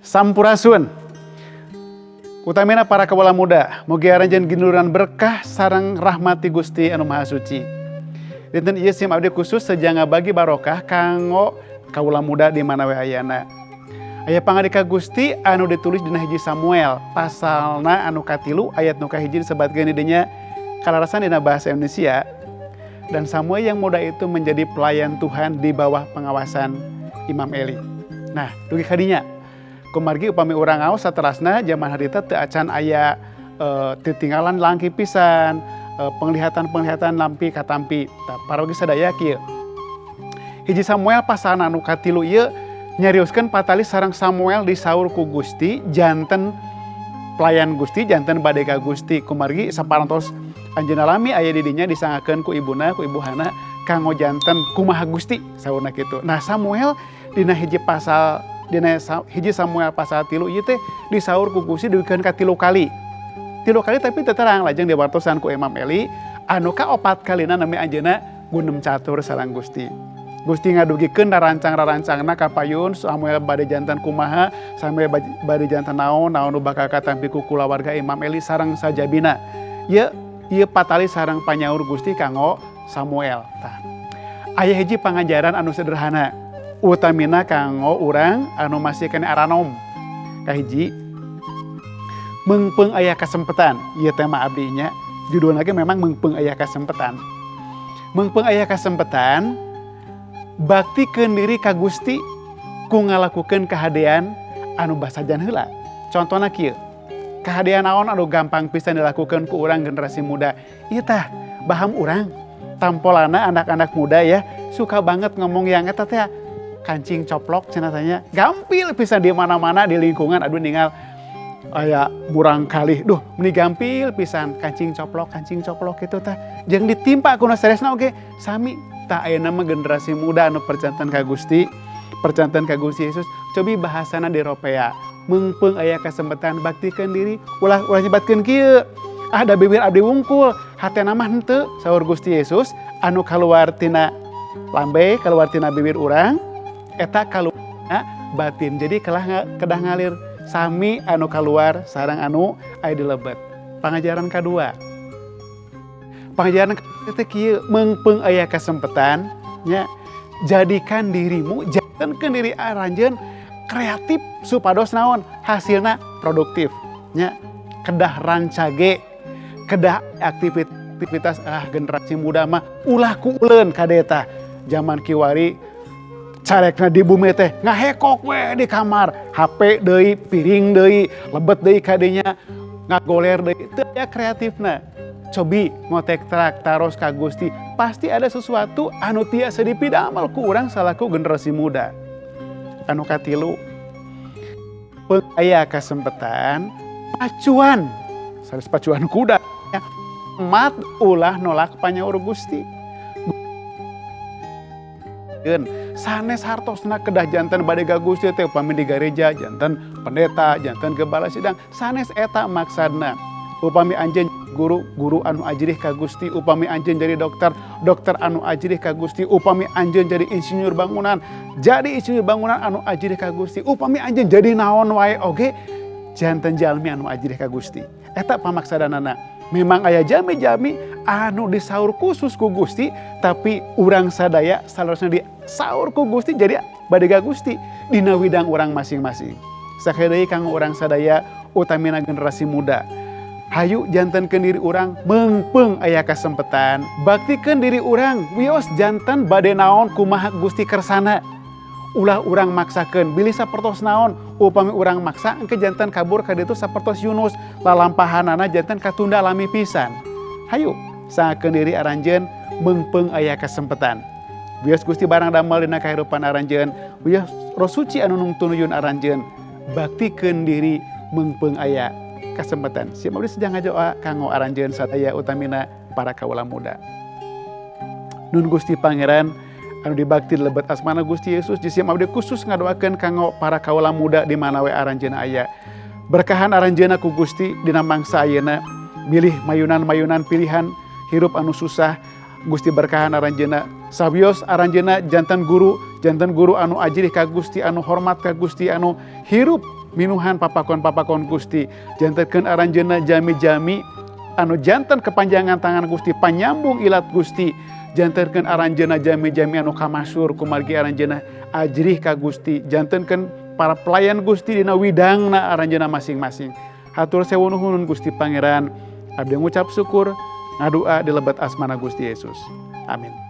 Sampurasun. Utamina para kawula muda, mugi aranjeun ginuluran berkah sareng rahmat ti Gusti anu Maha Suci. Dinten ieu sim abdi khusus seja ngabagi barokah kanggo kawula muda di mana we ayana. Aya pangandika Gusti anu ditulis dina 1 Samuel pasalna anu 3 ayat nu 1 disebatkeun di dinya kalarasan dina bahasa Indonesia. Dan Samuel yang muda itu menjadi pelayan Tuhan di bawah pengawasan Imam Eli. Nah, dugi kadinya. Kumargi upami urang ngaos saterasna zaman harita teu acan aya titinggalan langki pisan, penglihatan-penglihatan lampi katampi. Tah, paraogi sadaya kieu. 1 Samuel pasal anu 3 ieu nyarioskeun patali sareng Samuel disaur ku Gusti janten pelayan Gusti, janten badega Gusti. Kumargi saparantos anjeunna lami aya di dinya disangakeun ku ibuna, ku ibu Hana kanggo janten kumaha Gusti saurna kitu. Nah, Samuel dina hiji pasal dina 1 Samuel pasal 3 ieu teh disaur ku Gusti dugikeun ka 3 kali. 3 kali tapi teu terang lajeng diwartosan ku Imam Eli anu kaopat kalina nami anjeunna gunem catur sareng Gusti. Gusti ngadugikeun rarancang-rarancangna ka payun Samuel bade janten kumaha, Samuel bade janten naon, naon nu bakal katampi ku kulawarga Imam Eli sareng sajabina. Ieu ieu patali sareng panyaur Gusti kanggo Samuel. Tah. Aya hiji pangajaran anu sederhana utamina kanggo urang anu masih keneh aranom. Kahiji, meungpeung aya kasempetan. Ieu tema abdi nya, judulna ge memang meungpeung aya kasempetan. Meungpeung aya kasempetan, baktikeun diri ka Gusti ku ngalakukeun kahadean anu basajan heula. Contona kieu. Kahadean naon anu gampang pisan dilakukeun ku urang generasi muda? Ieu tah, baham urang tampolana anak-anak muda ya suka banget ngomong yang eta teh kancing coplok cenah tanya. Gampil pisan di mana-mana di lingkungan, aduh, ningal aya murang kali, duh, meni gampil pisan kancing coplok, kancing coplok itu tah. Jeung ditimpa ku nu sanesna oge sami. Tah, ayeuna mah generasi muda anu percanten ka Gusti, percanten ka Gusti Yesus, cobi bahasana diropea. Meungpeung aya kesempatan, baktikeun diri, ulah ulah nyebatkeun kieu, "Ah, da bibir abdi wungkul, hatena mah henteu." Saur Gusti Yesus, anu kaluar tina lambe, kaluar tina bibir urang eta kaluar batin. Jadi kelah kedah ngalir sami anu kaluar sareng anu aya di lebet. Pangajaran kadua, pangajaran teh kieu: meungpeung aya kesempatan nya, jadikan dirimu, jantenkeun diri aranjeun kreatif supados naon hasilna produktif nya. Kedah rancage, kedah aktivitas. Ah, generasi muda mah ulah ku uleun kadeta. Zaman kiwari carekna di bumi teh ngahekok we di kamar, HP deui, piring deui, lebet deui kadinya, ngagoler deui, teu aya kreatifna. Cobi ngotek trak taros ka Gusti, pasti ada sesuatu anu tiasa dipidamel ku urang salaku generasi muda. Anu 3, aya kesempatan, pacuan sanes pacuan kuda ya. Mat ulah nolak panyaur Gusti. Sanes hartosna kedah janten badega Gusti teh upami di gereja janten pendeta, janten gembala sidang, sanes eta maksadna. Upami anjeun guru, guru anu ajrih ka Gusti. Upami anjeun jadi dokter, dokter anu ajrih ka Gusti. Upami anjeun jadi insinyur bangunan, jadi insinyur bangunan anu ajrih ka Gusti. Upami anjeun jadi naon wae oge, janten jalmi anu ajrih ka Gusti. Eta pamaksadanana. Memang aya jalmi-jalmi anu disaur khusus ku Gusti, tapi urang sadaya saleresna disaur ku Gusti jadi badega Gusti dina widang urang masing-masing. Sakali deui, kanggo urang sadaya utamina generasi muda, hayu jantenkeun diri urang, meungpeung aya kesempatan, baktikeun diri urang, wios janten bade naon, kumaha Gusti kersana. Ulah urang maksakeun bilih sapertos naon. Upami urang maksa, engke janten kabur ka ditu sapertos Yunus, lalampahanana janten katunda lami pisan. Hayu sangakeun diri aranjeun meungpeung aya kesempatan. Wios Gusti barang damel dina kahirupan aranjeun, wios Roh Suci anu nungtun nuyun aranjeun, baktikeun diri meungpeung aya kesempatan. Sim abdi seja ngadoa kanggo aranjeun sadaya, utamina para kawula muda. Nun Gusti Pangeran anu dibakti lebet asmana Gusti Yesus, jisim abdi khusus ngadoakeun kanggo para kawula muda di mana we aranjeun aya. Berkahan aranjeunna ku Gusti dina mangsa ayeuna, bilih mayunan-mayunan pilihan hirup anu susah, Gusti berkahan aranjeunna. Sawios aranjeuna janten guru, janten guru anu ajrih ka Gusti, anu hormat ka Gusti, anu hirup minuhan papakon-papakon Gusti. Jantenkeun aranjeuna jami-jami anu janten kepanjangan tangan Gusti, panyambung ilat Gusti. Jantenkeun aranjeuna jami-jami anu kamasur kumargi aranjeuna ajrih ka Gusti. Jantenkeun para pelayan Gusti dina widangna aranjeuna masing-masing. Hatur sewu nuhun, Gusti Pangeran. Abdi ngucap syukur, ngadua di lebet asmana Gusti Yesus. Amin.